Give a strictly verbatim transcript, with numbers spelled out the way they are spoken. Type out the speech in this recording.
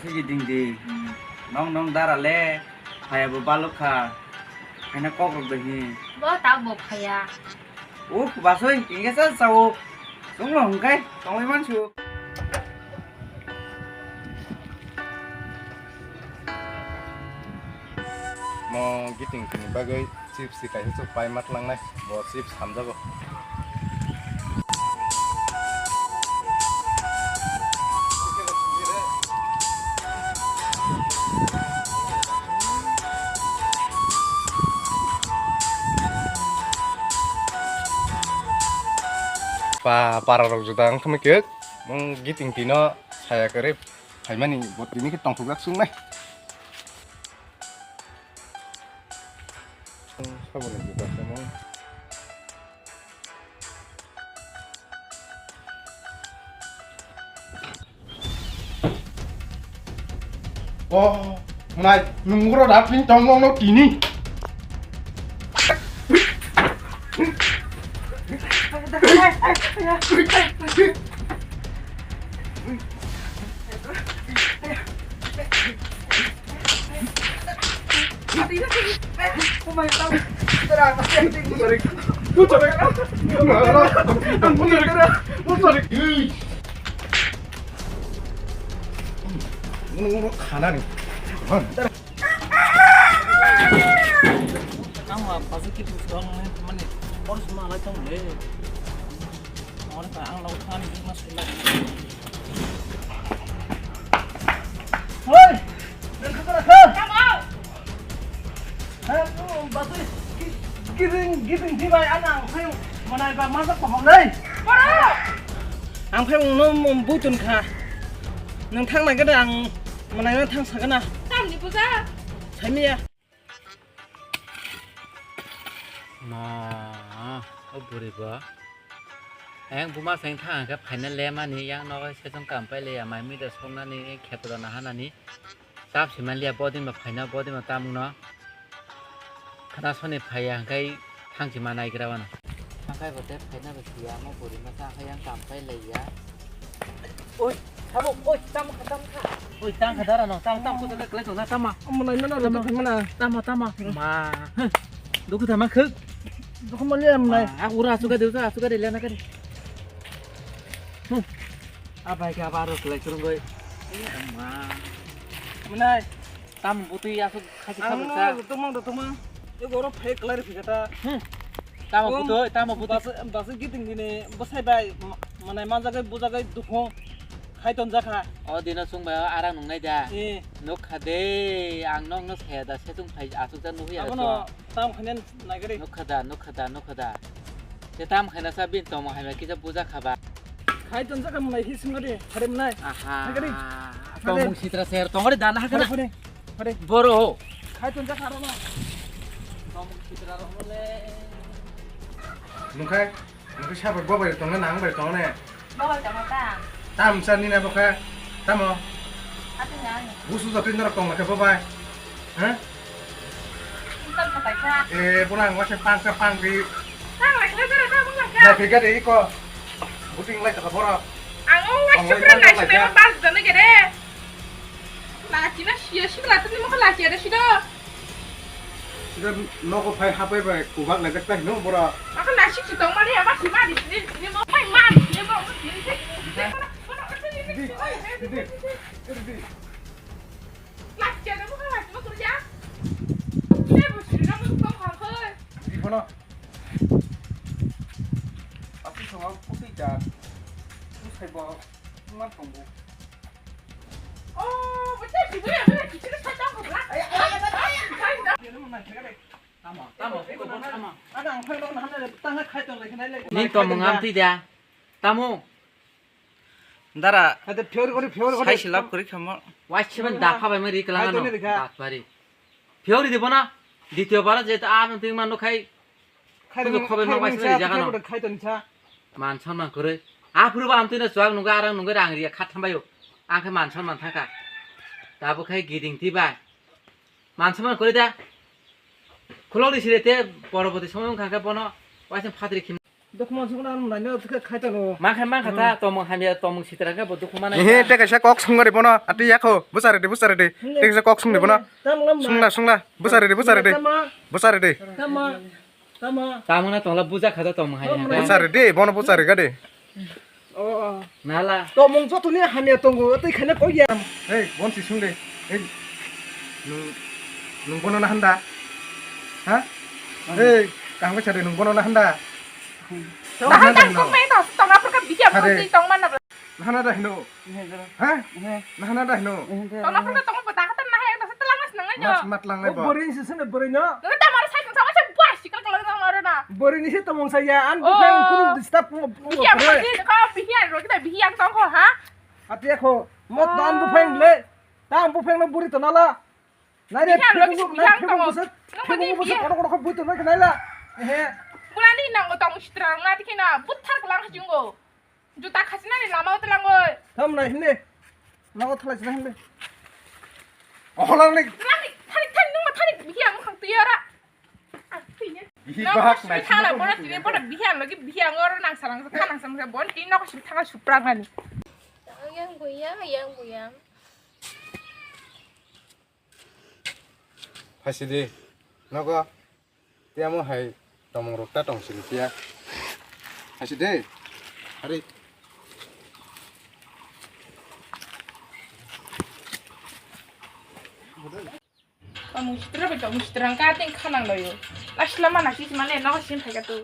Giding di. Nong nong dara le, phaya bo balok kha. Haina kok rok de hi. Bo ta bo phaya. Uh, basoi, ingge sa sao. Sunglo hungkai, tonglai mansu. Mo giting tini bagwi chips si kaisa chuk pai ma tlangnai, bo chips hamjago. Pa, para rok juda wng thangma khe, mung giting tino saya kwrwi phaimani bo tini khe tongthokjak chungnai. Saboni juda se mung. Oh, nai, nungro da pin tong mong no tini. Nungro khanani. Ang ma pasal kita sudah mani, baru semua alai tong le. Orang tak ang laut kan ini masuk lagi. Hoi, dan kau tak kau. Kamu. Hei, basui, giting, giting di bai, ana ang phai manai ba masak paham dai. Boro. Ang phai no mum butun kha. Nang thang nai kada ang manai no thang sagana. Tam ni puja. Saimiya. Ma, o buri ba. Ang buma seng thang kha final le mani yang no sejong kam pai le ya mai mi da song nani khepro na hanani. Tap si man liya bodin ba phaina bodin ba tamung no. Khana soni phaiya hangkai thangchi ma naigra wano. Hangkai bo te phaina bo siya mo buri ma sa hangkai yang kam pai laiya. Oi, sabo, oi, tamo kha, tamo kha. Oi, tang kha dara no, tamo, tamo kusa kle tong na tamo. Amo nai mana, tamo, mana. Tamo, tamo. Ma. Dukhu tama khuk. Dukhu ma liya nai. Aku ura asuka de, asuka de lena kare. Abai ka baro kle kurung goi. Ma. Manai. Tamo butwi aswk khachi khabar sa. Ang no rwtwkmang rwtwkmang. Ego oro fake kwlai rwphi kha ta. Hmm. Tamo butwi, tamo butwi. Basa, basa giting dini bwsai bai ma-, manai manjagwi bujagwi dukhung khai tonjakha. O dino chwng bai o arang nungnai da. Eh. Nukha de, ang nokno saya da, se chwng phai aswk jak nukya. Abono tamo khainani naigari. Nukha da, nukha da, nukha da. Te tamo khaina sa bini tongmung hai bai kisa bujakha ba. Khai tonjakha mwnai hi singori, phare mwnai. Aha. Naigari. Tongmung sitra ser, tongori dana hakana. Phare, phare. Boro. Khai tonjakha aro no. Tongmung sitra ro le. Nungkhai, nungkhai sabar bo bai tongnai nang bai tongnai. Bo bai tongnai ta. Tam sa nina bo kha. Tamo. Ati nang. Busu jatwi norok tong lakha bo bai. Ha? Tam sa bai kha. Eh, bo nang wase pang sa pang di. Tang lai kha jara ta bo lai kha. Na phika de iko. Buting lai ta boro. Ang o wase pura nai sinai ba jana gere. Lachina siya, sida lachina mo lachia de sida. Sida nogo phai hapai bai kubak lai jak tai no bora. Ako lachik si tong mani ama si mani sini sini mo phai mani sini mo sini sini. Didi, didi, didi. Lachia de mo lachia mo kurja. Sida mo sida mo tong ha khoi. Di kono. Aku sama putih jar. Terus kayak bawa man tunggu. Ning tongmung amtwi da. Tamo. Dara. Sai silap kwrwi khamo. Waisibani dapha bai ma ri kwlangano. Dapha ri. Phiyok ri di bono. Dityo bara je ta amtwi mano khai. Khaiton, khaiton sa. Man sonman kwrwi. Aphuru bo amtwino chuwak nungwi, arang nungwi rang riya kha thambaio. Ang khe man sonman thangkha. Tabuk khai giding twi bai. Man sonman kwrwi da. Khulok ri sire te poroboti somoy wngkha khe bono waisa phatri khim. Dokhma sukna naino thikhe khaitano. Ma khe ma kha ta, hmm, tomung hamya, tomung sitra khe bo dukhu manai. Ehe, ta. Tei kaisa kok sungari bono, ati yakho, bwchari di, bwchari di. Hmm. Tei kaisa kok sungdi bono. Tam lam ma. Sungla, sungla, bwchari di, bwchari di. Tam ma. Bwchari di. Tam ma. Tam ma. Tamung na tongla buja kha ta tomung hamya. Tam ma. Bwchari di, bono bwchari ga di. Oh, oh. Nala. Tomung jotoni hamya tongo, tei khaina kok ya. Hey, bon si sungde. Hey. Nung, nung bono na handa? Ha? Hmm. Hey, kaham khe sade nung bono na handa? Dahai tang tong mai to, tong apor ka bikia ko si tong mana. Nahana da hino. Ha? Nahana da hino. Tong apor ka tong apa takat nahai ta sa telang mas nangai jo. Mas mat lang nai bo. Bori ni sisene bori no. Nang ta mara sai tong sama sai buai sikal kalau tong mara na. Bori ni si tomong saya an bukan kuru disturb mo. Bikia ko si ko bikia ro kita bikia tong ko ha. Ati ako mo tan bupheng le. Tam bupheng no buri to nala. Nai re, bihiang lagi phibung, bihiang phibung tongo. Busuk, nang phibung mani busuk, bihiang. Kono kono kho bui tongnai khe naila. Ehe. Bulani nango tong sitra nga dikhe na buthar lang hajungo. Juta khasina ni lama uta lango. Tham nai hinde. Nango thalai sina hinde. Oholang ni. Thani, thani, thani, nung ma thani bihiang mukhang tuyara. Ah, tuyne. Bihi bahak nai thana sina bona ko tuyne bona bihiang lagi bihiang oro nang sarang sa thanang sa bon tin nok sing thanga supra ngani. Yang buyang, yang buyang. Phaisidi, nogo, tiyamo hai tomong rok ta tong sini tiya. Phaisidi, hari. Tomong sitra bai tomong sitra ka ting khanang loyo. Last lama nasi mane nogo sin phai ka tu.